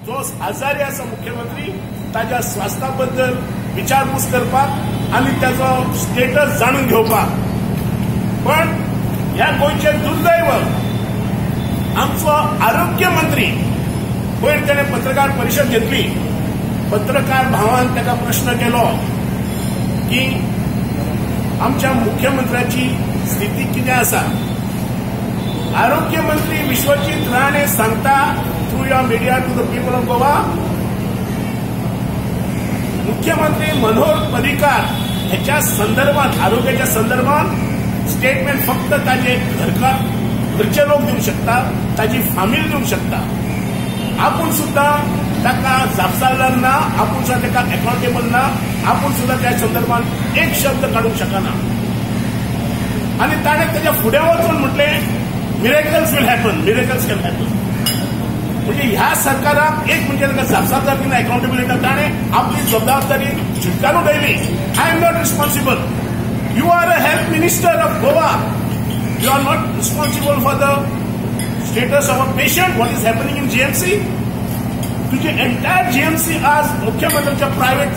जो आजारी आसा मुख्यमंत्री ताज्या स्वास्थ्या बद्दल विचारपूस करपाक आनी ताजो स्टेटस जाणून घेवपाक. पण ह्या गोंयचें दुर्दैव आमचो आरोग्य मंत्री पयर ताणें पत्रकार परिशद घेतली. पत्रकार भावान ताका प्रश्न केलो की आमच्या मुख्यमंत्र्याची स्थिती कितें आसा. आरोग्य मंत्री विश्वजीत राणे सांगता through your media to the people of Goa, मुख्यमंत्री मनोहर पर्रीकार ह्याच्या संदर्भात आरोग्याच्या संदर्भात स्टेटमेंट फक्त ताजे घरचे लोक दिवंक शकता, ताजी फामील दिवंक शकता. आपूण सुद्धा ताका जापसालदार ना, आपूण सुद्धा ताका अकाउंटेबल ना, आपूण सुद्धा त्या संदर्भात एक शब्द काडूंक शकना. आनी ताणें ताच्या फुडें वचून म्हटलें miracles will happen, miracles can happen. म्हणजे ह्या सरकाराक एक म्हणजे ताका जापसालदारकी ना, अकाउंटेबिलिटी. ताणें आपली जबाबदारी शिटकारून उडयली. I am not responsible. You are a health minister of Goa. You are not responsible for the status of a patient, what is happening in GMC. तुझी एंटायर जीएमसी आज मुख्यमंत्र्यांच्या प्रायव्हेट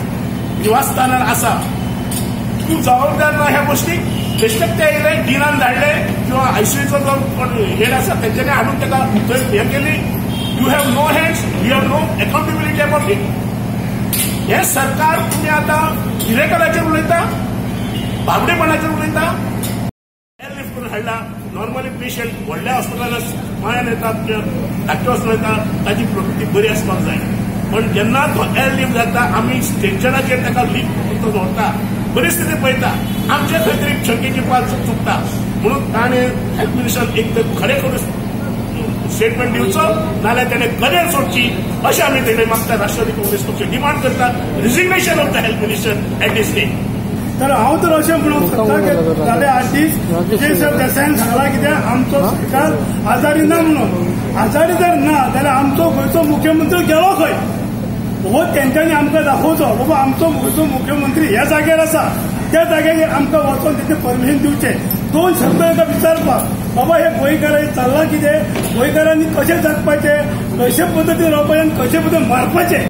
निवासस्थानार आसा. तूं जबाबदार ना ह्या गोष्टी. बेश्टेच ते येयले, डिनान धाडले किंवा आयसीयूचो जो कोण हेड आसा तेंच्यांनी हाडून ताका थंय हें केली. You have no hands, you have no accountability about it. हें सरकार तुमी आतां मिरेकलाचेर उलयता, बाबडेपणाचेर उलयता. एअरलिफ्ट करून हाडला. नॉर्मली पेशंट व्हडल्या हॉस्पिटलांत मायान येतात, धाकट्या हॉस्पिटलांत येता, ताजी प्रकृती बरी आसपाक जाय. पण जेन्ना तो एअरलिफ्ट जाता आमी स्ट्रेचराचेर ताका लिफ्ट करून व्हरता, परिस्थिती पळयता, आमचे खंय तरी शंकेची पाल चुकता. म्हणून ताणें हेल्थ मिनिस्टर एक तर खरें करून स्टेटमेंट दिवचो, नाल्यार ताणें कदेल सोडची अशें आमी तेणे मागता. राष्ट्रवादी काँग्रेस पक्ष डिमांड करता resignation of the health minister at this day. तर हांव तर अशें म्हणूंक सोदता की जाले 8 दीस जे सर देसायान सांगलां कितें आमचो सरकार आजारी ना म्हणून. आजारी जर ना जाल्यार आमचो गोंयचो मुख्यमंत्री गेलो खंय हो तेंच्यांनी आमकां दाखोवचो. बाबा आमचो गोंयचो मुख्यमंत्री ह्या जाग्यार आसा, त्या जाग्यार आमकां वचोन तेचें परमिशन दिवचें. 2 शब्द एका विचारपाक बाबा हे गोंयकारांनी चल्लां कितें, गोंयकारांनी कशें जगपाचें, कशे पद्दतीन रावपाचें आनी कशे पद्दतीन मारपाचें.